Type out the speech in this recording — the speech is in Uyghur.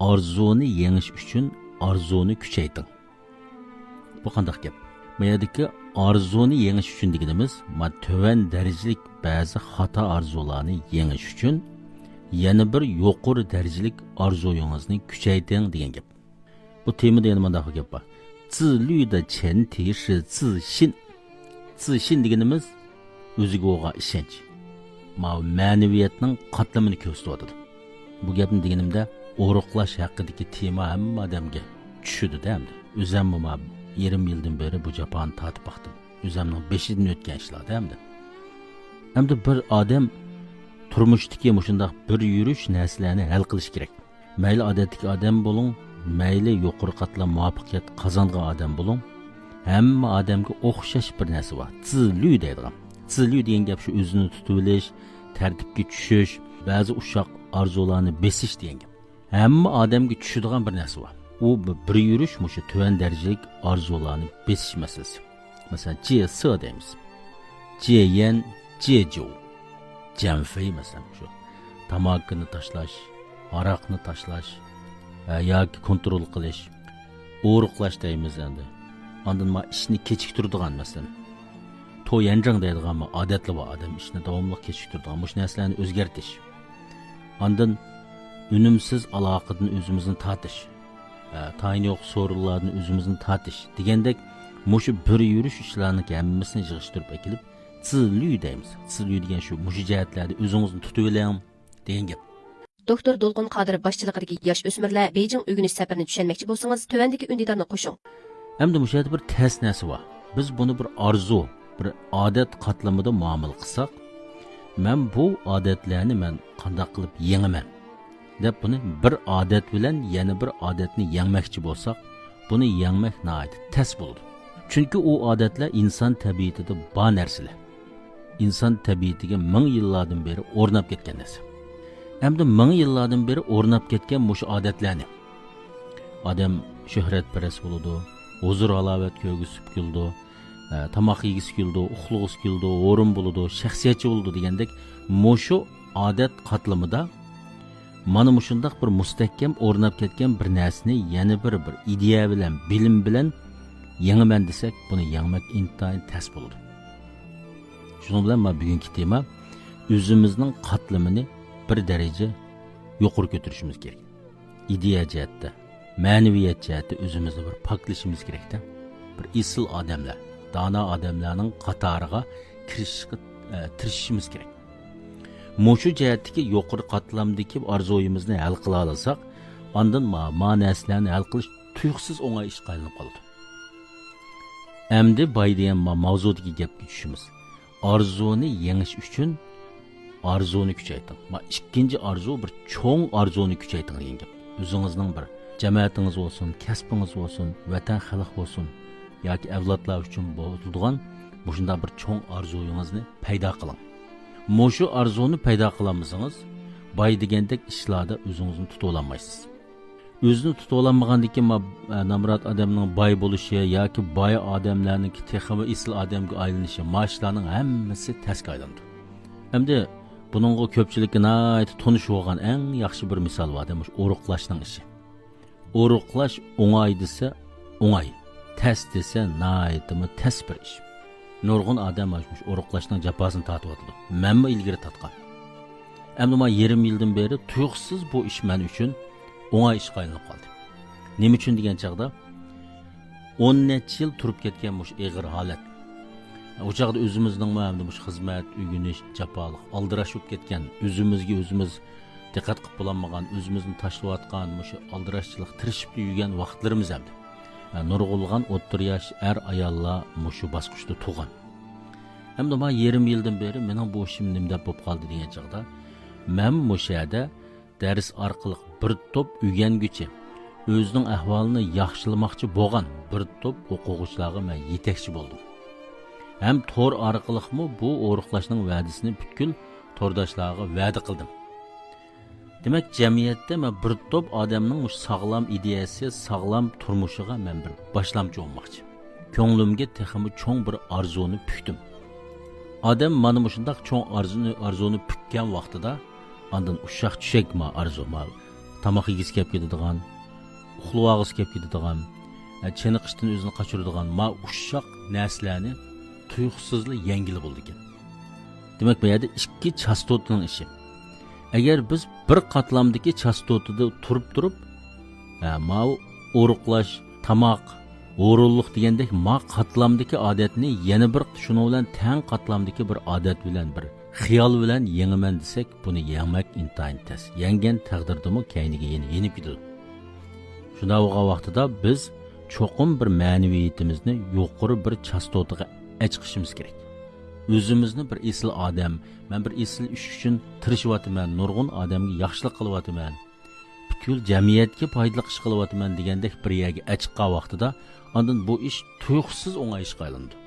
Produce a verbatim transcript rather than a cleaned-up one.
ئارزۇنى يېڭىش ئۈچۈن ئارزۇنى كۈچەيتىڭ. بۇ قانداق گەپ؟ ما يەردىكى ئارزۇنى يېڭىش ئۈچۈن دېگىنىمىز، ما تۆۋەن دەرىجىلىك بەزى خاتا ئارزۇلارنى يېڭىش ئۈچۈن يەنە بىر يۇقىرى دەرىجىلىك ئارزۇيىڭىزنى كۈچەيتىڭ دېگەن گەپ. بۇ تېمىدا يەنە مۇنداق بىر گەپ بار. 自律的前提是自信. 自信 دېگىنىمىز ئۆزىگە بولغان ئىشەنچ. ماۋۇ مەنىۋىيەتنىڭ قاتلىمىنى كۆرسىتىۋاتىدۇ. بۇ گەپنى دېگىنىمدە، ئورۇقلاش ھەققىدىكى تېما ھەممە ئادەمگە چۈشىدۇ-دە ئەمدى. ئۆزەممۇ ما يېرىم يىلدىن بېرى بۇ جاپانى تارتىپ باقتىم. ئۆزەمنىڭ بېشىدىن ئۆتكەن ئىشلار-دە ئەمدى. ئەمدى بىر ئادەم تۇرمۇشتىكى مۇشۇنداق بىر يۈرۈش نەرسىلەرنى ھەل قىلىشى كېرەك. مەيلى ئادەتتىكى ئادەم بولۇڭ، مەيلى يۇقىرى قاتلام مۇۋەپپەقىيەت قازانغان ئادەم بولۇڭ، ھەممە ئادەمگە ئوخشاش بىر نەرسە بار. 自律 دەيدىغان. 自律 دېگەن گەپ شۇ ئۆزىنى تۇتۇۋېلىش، تەرتىپكە چۈشۈش، بەزى ئۇششاق ئارزۇلارنى بېسىش دېگەن گەپ. ھەممە ئادەمگە چۈشىدىغان بىر نەرسە بار. ئۇ بىر، بىر يۈرۈش مۇشۇ تۆۋەن دەرىجىلىك ئارزۇلارنى بېسىش مەسىلىسى. مەسىلەن، 戒色 دەيمىز. 戒烟، 戒酒. جەنفېي مەسىلەن شۇ. تاماكىنى تاشلاش، ھاراقنى تاشلاش، ھە، ياكى كونترول قىلىش. ئورۇقلاش دەيمىز ئەمدى. ئاندىن ما ئىشنى كېچىكتۈرىدىغان مەسىلەن. 拖延症 دەيدىغان ما ئادەتلا بار ئادەم ئىشنى داۋاملىق كېچىكتۈرىدىغان. مۇشۇ نەرسىلەرنى ئۆزگەرتىش. ئاندىن ئۈنۈمسىز ئالاقىدىن ئۆزىمىزنى تارتىش. ھە، تايىنى يوق سورۇنلاردىن ئۆزىمىزنى تارتىش دېگەندەك، مۇشۇ بىر يۈرۈش ئىشلارنىڭ ھەممىسىنى يىغىشتۇرۇپ ئەكېلىپ، 自律 دەيمىز. 自律 دېگەن شۇ، مۇشۇ جەھەتلەردە ئۆزىڭىزنى تۇتۇۋېلىڭ دېگەن گەپ. دوكتور دولقۇن قادىر باشچىلىقىدىكى ياش ئۆسمۈرلەر بېيجىڭ ئۆگىنىش سەپىرىنى چۈشەنمەكچى بولسىڭىز، تۆۋەندىكى ئۈندىدارنى قوشۇڭ. ئەمدى مۇشۇ يەردە بىر تەس نەرسە بار. بىز بۇنى بىر ئارزۇ، بىر ئادەت قاتلىمىدا مۇئامىلە قىلساق، مەن بۇ ئادەتلەرنى مەن قانداق قىلىپ يېڭىمەن؟ دەپ بۇنى بىر ئادەت بىلەن يەنە بىر ئادەتنى يەڭمەكچى بولساق، بۇنى يەڭمەك ناھايىتى تەس بولىدۇ. چۈنكى ئۇ ئادەتلەر ئىنسان تەبىئىتىدە بار نەرسىلەر. ئىنسان تەبىئىتىگە مىڭ يىللاردىن بېرى ئورناپ كەتكەن نەرسە. ئەمدى مىڭ يىللاردىن بېرى ئورناپ كەتكەن مۇشۇ ئادەتلەرنى. ئادەم شۆھرەتپەرەس بولىدۇ، ھۇزۇر-ھالاۋەت كۆرگۈسى كېلىدۇ، ئە، تاماق يېگۈسى كېلىدۇ، ئۇخلىغۇسى كېلىدۇ، ھورۇن بولىدۇ، شەخسىيەتچى بولىدۇ دېگەندەك، مۇشۇ ئادەت قاتلىمىدا مانا مۇشۇنداق بىر مۇستەھكەم ئورناپ كەتكەن بىر نەرسىنى يەنە بىر، بىر ئىدىيە بىلەن، بىلىم بىلەن يېڭىمەن دېسەك، بۇنى يەڭمەك ئىنتايىن تەس بولىدۇ. شۇنىڭ بىلەن مانا بۈگۈنكى تېما، ئۆزىمىزنىڭ قاتلىمىنى بىر دەرىجە يۇقىرى كۆتۈرۈشىمىز كېرەك. ئىدىيە جەھەتتە، مەنىۋىيەت جەھەتتە ئۆزىمىزنى بىر پاكلىشىمىز كېرەكتە. بىر ئېسىل ئادەملەر، دانا ئادەملەرنىڭ قاتارىغا كىرىشىشقا، ئە، تىرىشىشىمىز كېرەك. مۇشۇ جەھەتتىكى يۇقىرى قاتلامدىكى ئارزۇيىمىزنى ھەل قىلالىساق، ئاندىن ما، ما نەرسىلەرنى ھەل قىلىش تۇيۇقسىز ئوڭاي ئىشقا ئايلىنىپ قالىدۇ. ئەمدى باي دېگەن ما-، ماۋزۇدىكى گەپكە چۈشىمىز. ئارزۇنى يېڭىش ئۈچۈن ئارزۇنى كۈچەيتىڭ. ما ئىككىنچى ئارزۇ بىر چوڭ ئارزۇنى كۈچەيتىڭ دېگەن گەپ. ئۆزىڭىزنىڭ بىر جەمەتىڭىز بولسۇن، كەسپىڭىز بولسۇن، ۋەتەن خەلق بولسۇن ياكى ئەۋلادلار ئۈچۈن بولىدىغان مۇشۇنداق بىر چوڭ ئارزۇيىڭىزنى پەيدا قىلىڭ. مۇشۇ ئارزۇنى پەيدا قىلالمىسىڭىز، باي دېگەندەك ئىشلاردا ئۆزىڭىزنى تۇتۇۋالالمايسىز. ئۆزىنى تۇتۇۋالالمىغاندىكىن ما-، نامرات ئادەمنىڭ باي بولۇشى ياكى باي ئادەملەرنىڭكى تېخىمۇ ئېسىل ئادەمگە ئايلىنىشى، ما ئىشلارنىڭ ھەممىسى تەسكە ئايلىنىدۇ. ئەمدى بۇنىڭغا كۆپچىلىككە ناھايىتى تونۇش بولغان ئەڭ ياخشى بىر مىسال بار، مۇشۇ ئورۇقلاشنىڭ ئىشى. ئورۇقلاش ئوڭاي دېسە ئوڭاي، تەس دېسە ناھايىتىمۇ تەس بىر ئىش. نۇرغۇن ئادەم مۇشۇ ئورۇقلاشنىڭ جاپاسىنى تارتىۋاتىدۇ. مەنمۇ ئىلگىرى تارتقان. ئەمدى ما يېرىم يىلدىن بېرى تۇيۇقسىز بۇ ئىش مەن ئۈچۈن ئوڭاي ئىشقا ئايلىنىپ قالدى. نېمە ئۈچۈن دېگەن چاغدا، ئون نەچچە يىل تۇرۇپ كەتكەن مۇشۇ ئېغىر ھالەت. ئۇ چاغدا ئۆزىمىزنىڭمۇ ھەمدە مۇشۇ خىزمەت، ئۆگىنىش، جاپالىق، ئالدىراش بولۇپ كەتكەن، ئۆزىمىزگە ئۆزىمىز دىققەت قىلىپ بولالمىغان، ئۆزىمىزنى تاشلىۋاتقان مۇشۇ ئالدىراشچىلىق، تىرىشىپلا يۈرگەن ۋاقىتلىرىمىز ئەمدى. نۇرغۇنلىغان ئوتتۇرا ياش ئەر-ئاياللار مۇشۇ باسقۇچتا تۇرغان. ئەمدى ما يېرىم يىلدىن بېرى مېنىڭ بۇ ئىشىم نېمىدەپ بولۇپ قالدى دېگەن چاغدا، مەن مۇشۇ يەردە دەرس ئارقىلىق بىر توپ ئۆگەنگۈچى، ئۆزىنىڭ ئەھۋالىنى ياخشىلىماقچى بولغان بىر توپ ئوقۇغۇچىلارغا مەن يېتەكچى بولدۇم. ھەم تور ئارقىلىقمۇ بۇ ئورۇقلاشنىڭ ۋەدىسىنى پۈتكۈل تورداشلارغا ۋەدە قىلدىم. دېمەك، جەمئىيەتتە مەن بىر توپ ئادەمنىڭ مۇشۇ ساغلام ئىدىيەسى، ساغلام تۇرمۇشىغا مەن بىر باشلامچى بولماقچى. كۆڭلۈمگە تېخىمۇ چوڭ بىر ئارزۇنى پۈكتۈم. ئادەم مانا مۇشۇنداق چوڭ ئارزۇنى، ئارزۇنى پۈككەن ۋاقتىدا، ئاندىن ئۇششاق چۈشەك ما ئارزۇ، ما تاماق يېگۈسى كەپ كېتىدىغان، ئۇخلىۋالغۇسى كېلىپ كېتىدىغان، ئە، چېنىقىشتىن ئۆزىنى قاچۇرىدىغان ما ئۇششاق نەرسىلەرنى تۇيۇقسىزلا يەڭگىلى بولىدىكەن. دېمەك، بۇ يەردە ئىككى چاستوتىنىڭ ئىشى. ئەگەر بىز بىر قاتلامدىكى چاستوتىدا تۇرۇپ تۇرۇپ، ئە، ماۋۇ ئورۇقلاش، تاماق، ھۇرۇنلۇق دېگەندەك ما قاتلامدىكى ئادەتنى يەنە بىر شۇنىڭ بىلەن تەڭ قاتلامدىكى بىر ئادەت بىلەن بىر خىيال بىلەن يېڭىمەن دېسەك، بۇنى يەڭمەك ئىنتايىن تەس. يەڭگەن تەقدىردىمۇ كەينىگە يېنىپ، يېنىپ كېتىدۇ. شۇنداق بولغان ۋاقتىدا بىز چوقۇم بىر مەنىۋىيىتىمىزنى يۇقىرى بىر چاستوتىغا ئەچىقىشىمىز كېرەك. ئۆزىمىزنى بىر ئېسىل ئادەم، مەن بىر ئېسىل ئىش ئۈچۈن تىرىشىۋاتىمەن، نۇرغۇن ئادەمگە ياخشىلىق قىلىۋاتىمەن، پۈتكۈل جەمئىيەتكە پايدىلىق ئىش قىلىۋاتىمەن دېگەندەك بىر يەرگە ئەچىققان ۋاقتىدا، ئاندىن بۇ ئىش تۇيۇقسىز ئوڭاي ئىشقا ئايلىنىدۇ.